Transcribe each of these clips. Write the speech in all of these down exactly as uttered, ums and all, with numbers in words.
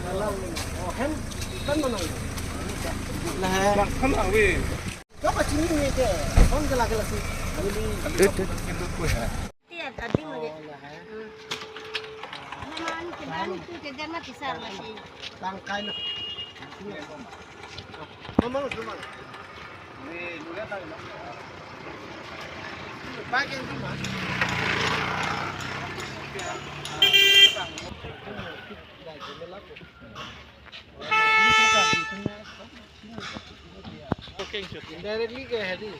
Lalang, oh, hem, kan mana? Lahai. Kan awe. Kapa chini ni ke, kon ke lagi lasi. Ini. Iya, tadi mah dia. Hmm. Memang kita itu kerja mah pisar lagi. Tangkai na. Mamang, mamang. Baik yang cuma. Indirectly ke hedi.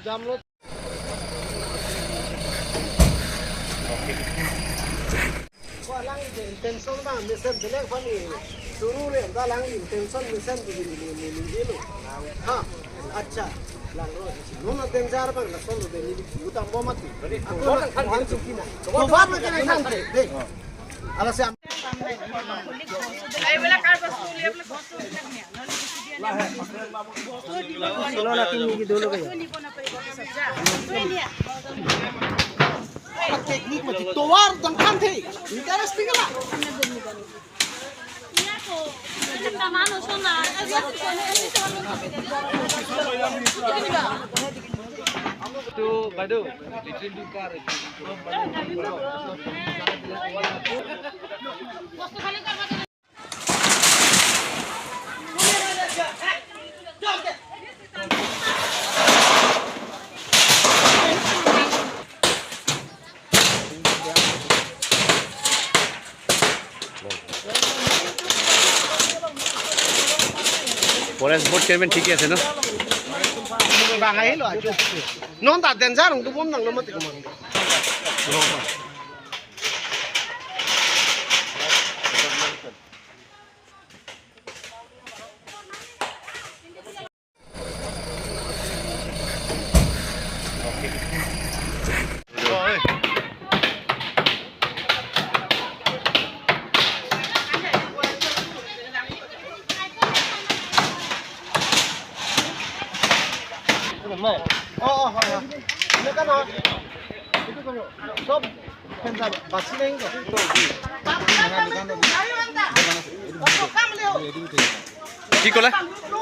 Jam lo. Ko alang intention bang mesen belek bang ni. Suru re, alang intention mesen di, di, di, di, di lo. Ha, acha. Lang ro. Nono danger bang, lason lo de ni, ku dam bom mati. Ako na, ang suki na. Ko ba na kena kan te. Ala se. Technique mati. Tovar dangkhan the. Interesting la. To badu. Forest Board Chairman ঠিকে আছে ন? Bang ahilo ajo. Non ta danger ung tu bom nang lo mati ko mang. Oh, oh, oh, oh. Ini kan, oh. Itu kan, oh. Sob. কি ক'লে?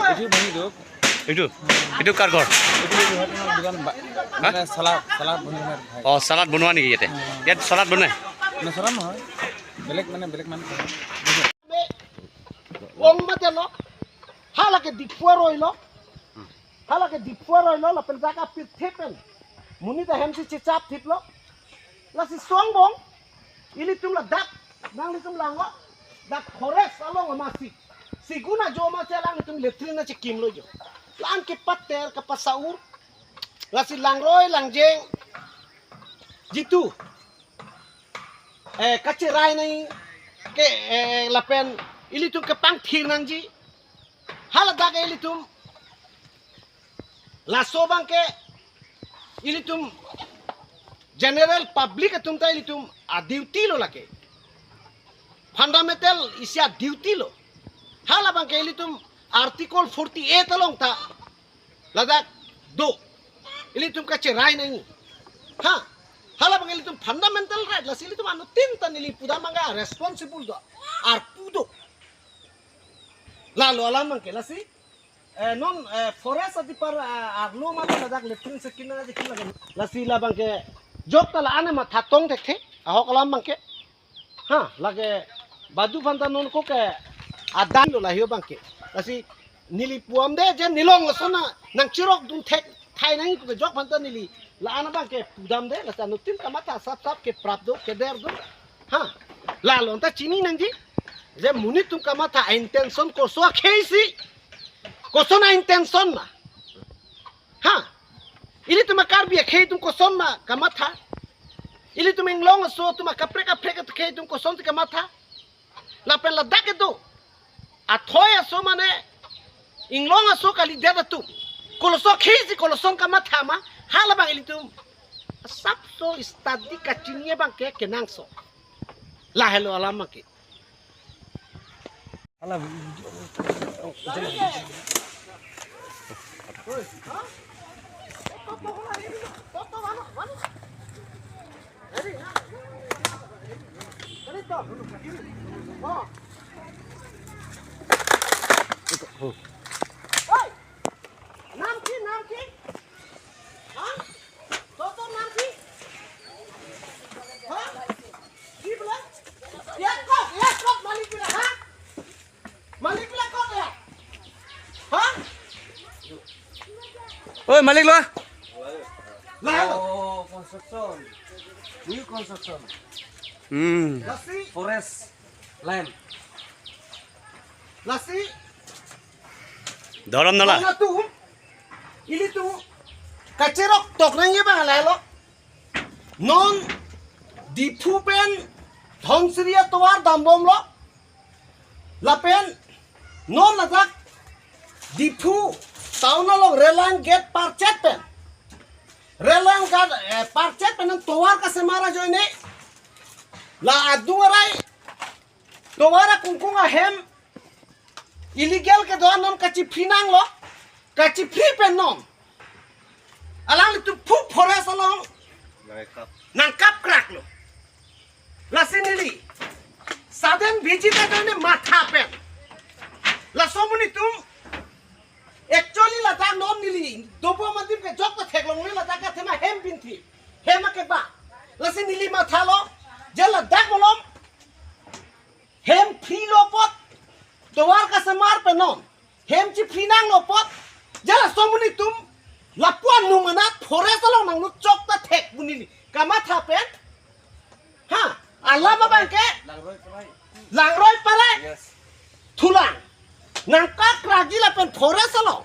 এইটো ভাঙি দিয়ক। এইটো? এইটো কাৰ ঘৰ? এইটো, এইটো হয় আপোনাৰ দোকান বা-, হা? মানে চালাড, চালাড বনোৱা ভাই। অ, চালাড বনোৱা নেকি ইয়াতে? অ। ইয়াত চালাড বনাই? না, চালাড নহয়। বেলেগ মানে, বেলেগ মানুহ থাকে। Ong matelo, hala ke dikpua roilo, hala ke dikpua roilo, lapen dak apit thepen, monit ahem si chechap thiplo, lasi songbong, ilitum ladak, nanglitum langlo, dak forest along amatsi, sigun ajo amatsi alanglitum latrine chekimlo jo, la-an kepater, kapasaur, lasi langroi langjeng, jitu, eh, kacherai nangji ke, eh, lapen ilitum kepangthir nangji. Hala dak ilitum laso abangke ilitum general public atum ta ilitum a-duty lo lake. Fundamental isi a-duty lo. Hala abangke ilitum Article forty-eight along ta ladak do. Ilitum kacherai nangji. Ha. Hala abang ilitum fundamental right, lasi ilitum anuttin ta neli pudam abangke responsible do. Arpu do. Lalo alam abangke lasi. Eh, non, eh, forest adipar, eh, arlo mata ladak latrine sekim nangji kim lake. Lasi la abangke jok ta la-an matha tong thekthe. Ahok alam abangke. Ha, lake badu aphan ta non ko ke adan lo lahai abangke. Lasi neli puam de je nelong lason nangcherok dun thekthai nangji pu ke jok aphan ta neli la-an abangke pudam de, lasi anuttin kamatha sap sap ke prap do, keder do. Ha, lalo ta chini nangji. Je monit atum kamatha intention koso akhei si. Koson a-intention ma. Ha? Ilitum a-Karbi akhei atum koson ma kamatha. Ilitum inglong aso atum akaprek kaprek akhei atum koson si kamatha. Lapen ladak kedo. Athoi aso mane inglong aso kalidet atum. Koloso akhei si koloson kamatha ma. Hala abang ilitum sapso study kachini abangke kenangsot. Lahelo alam abangke. Ala. Oi! Nam ki, nam ki? Ha? Toto nam ki? Ha? Ki bela? Ya kot, ya kot malik bela, ha? Malik bela kot ya? Ha? Oi, malik lo. Lah. Oh, construction. New construction. Hmm. Lasi. Forest. Land. Lasi. Dorom nala. Nang atum, ilitum kacheroktok nangji abang lahelo. Non Diphu pen Dhansiri atovar dambomlo. Lapen non ladak Diphu town along Relang gate parchet pen, Relang gate, eh, parchet pen non tovar kasemar ajoine la adung arai tovar akungkung ahem illegal kedo-an non kachiphri nanglo, kachiphri pen non alanglitum phu forest along nangkap kraklo. Lasi neli sudden visit ajoine matha pen, laso amonit atum actually ladak non neli dobom adim ke jok ta theklongle, ladak athema hem binthi, hem akeba. Lasi neli mathalo je ladak malom hem phrilo apot, tovar kasemar pen non hem chiphri nanglo apot, je laso amonit atum lapu-an nung anat forest along nanglut chok ta thek pu neli kamatha pen. Ha, alam abang ke Langroi Parai. Langroi Parai. Yes. Thulang. Nangkap krakji lapen forest along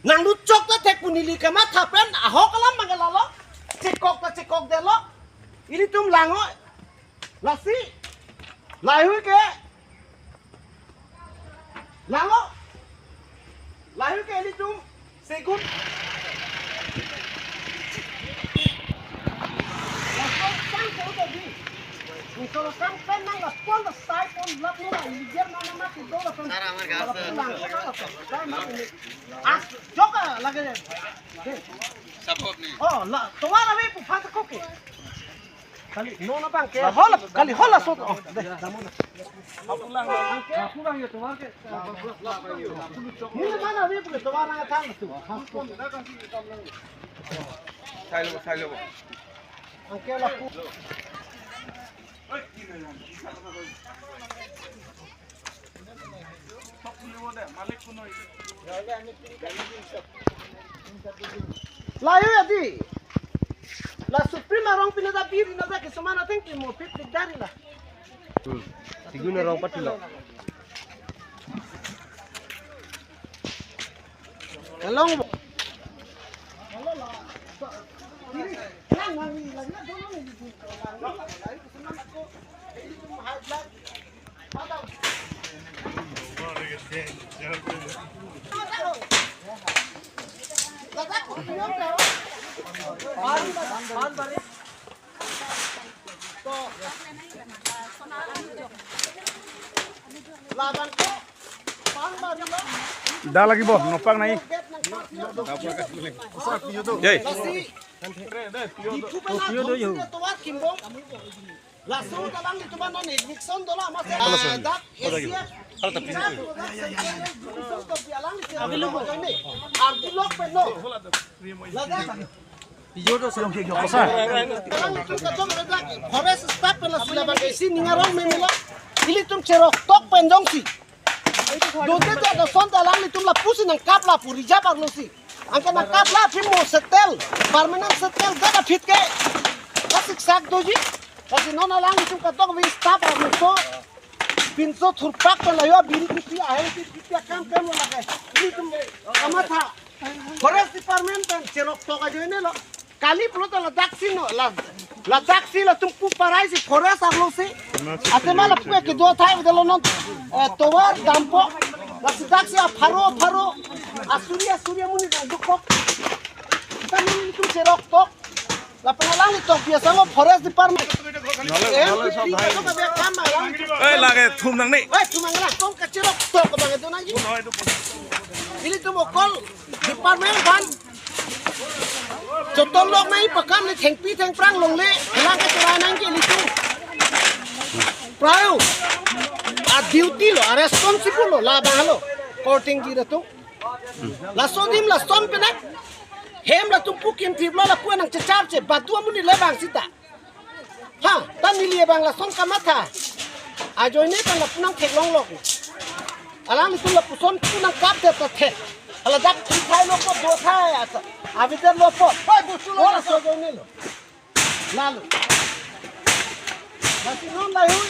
nanglut chok ta thek pu neli kamatha pen ahok alam abang ke lalo. Chekok ta chekokdetlo. Ilitum langoi. Lasi. Lahei ke. Langlo. Lahei ke ilitum. Segun. Laso sang ko tadi. Kalau sang pen nang laspon ta sai pon lap ni la, liger nang nang mati do laspon. Sar amar gas. Laspon lang ko nang laspon. Sai mati ni. As, jok lagi. Support ni. Oh, la, tovar ave pu phan ko ke. Kali, non abang ke. Hol, kali hol asot. Oh, deh, damon. Pulang, pulang ya, tovar ke. Ini mana dia punya tovar nang than tu? Sai lo, sai lo. Angke lapu. Lahei adi. La Supreme arong pine ta biri na ta kisuman ateng ke mo pit dikdari la. Hmm. Segun arong patilo. Kalong bo. Da lagi bo, nopak nai. Jai. Laso ta alanglitum non eviction dolo amat. Halo, sir. Dak halo, tapi. Alanglitum avilok pen no. Ladak. Alanglitum kachok ladak forest staff pen la sila bang isi ningarong memela. Ilitum cheroktok pen jongsi. Dote te lason ta alanglitum lapusi nangkap lapu reserve arlosi. Anke nangkap la aphi mo settle, permanent settle det aphi ke. Kasiksak doji. Lasi non alanglitum katok vi staff arloso. Pinso thurpak pen la yo biri kipi ahem biri kipi akam pen lo lake. Ilitum kamatha. Forest Department pen cheroktok ajoine lo. Kali pulo ta ladaksi no, la, ladaksi latum pu parai si forest arlosi. Athema lapu ke kedo athai dolo non, eh, tovar dampo. Lasi daksi apharo, apharo. Asuri, asuri amonit nangdukok. Kita amonit atum cheroktok. Lapen alanglitum biasa lo Forest Department. Nale, eh, nale, sob hai. Oi, lake thum nangne. Oi, thum nangne. Kong kacheroktok abang itu nangji. Ilitum okol department aphan chotol lok nai pakam ni thengpi thengphrang longle, helang ke chora nangji ilitum. Prayo, a duty lo, a responsible lo, labang lo. Korting ji latum. Laso adim lason pen na. Hem latum pu kimthiplo lapu nangchecharche. Badu amonit le bang sita. Ha, ta neli abang lason kamatha. Ajoine ta lapu nangtheklonglok. Alanglitum lapuson pu nangkapdet ta thek. Hala dak thai lo po do thai ata. Abidet lo po. Oi, busu lo. Ora so ajoine lo. Lalo. Lasi non lahei.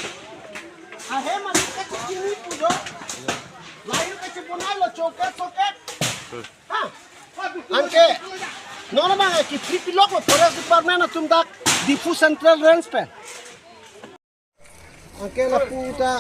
Ahem adik kachini pujo. Lahei kachibonai lo choket choket. Ha. Anke non abang ke kipri pilok lo Forest Department atum dak Diphu Central Range pen. Anke lapu ta